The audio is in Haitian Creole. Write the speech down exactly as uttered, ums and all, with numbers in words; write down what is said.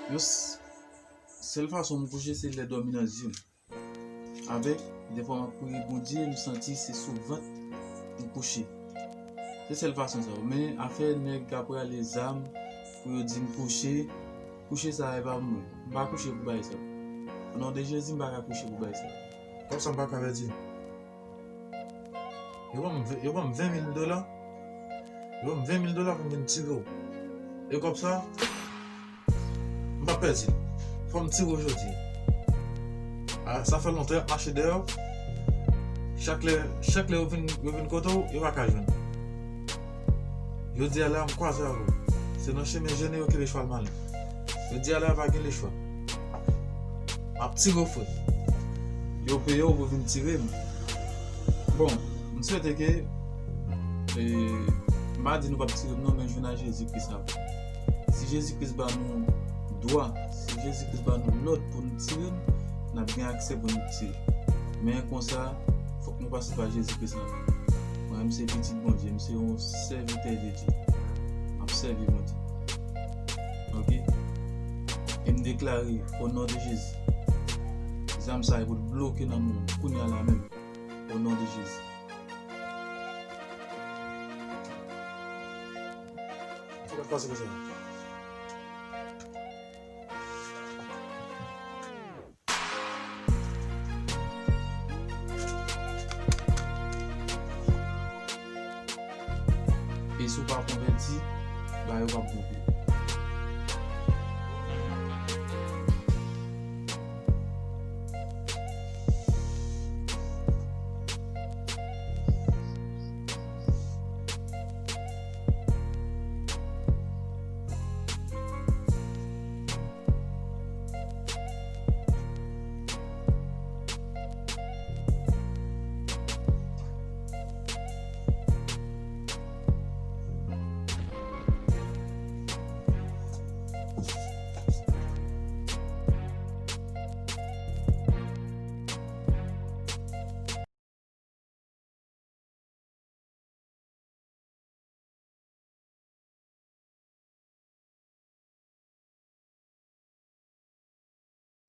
Yo, s-, sèl fason m kouche, se lè dòmi nan zye m. Avèk, dèfwa m ap priye Bondye, m santi se sou vant m kouche. Se sèl fason sa yo. Men afè nèg k ap rale zam pou yo di m kouche, kouche sa e pa pou mwen. M pa kouche pou bagay sa. O non de Jezi, m pa ka kouche pou bagay sa. Kòb sa m pa ka pèdi. Yo ban m ve-, yo ban m ven mil dola. Yo ban m ven mil dola pou m vin tire w. E kòb sa, m p ap pèdi l. Fò m tire w jodi. A, sa fè lontan y ap mache dèyè w. Chak lè, chak lè yo vin, yo vin kote w, yo pa ka jwenn ou. Jodi a la, m kwaze avè w. Se nan chemen jennen yo kenbe chwal malen. Jodi a la, pa gen lechwa. M ap tire w, frè. Yo peye w pou vin tire m. Bon, m swete ke, e, m pa di nou p ap tire m non, men jounen a Jezi Kris ap. Si Jezi Kris ba nou dwa, si Jezi Kris ba nou lòd pou nou tire m, n ap gen aksè pou nou tire. Men konsa, fòk nou pase pa Jezi Kris anvan. Mwen, m se pitit Bondye, m se yon sèvitè de Dye. M ap sèvi Bondye. Oke? E m deklare, o non de Jezi, zam sa yo pou bloke nan men w kounye a la menm. O non de Jezi. Sa k ap pase konsa? E si w pa konvèti, bagay yo p ap bon pou ou.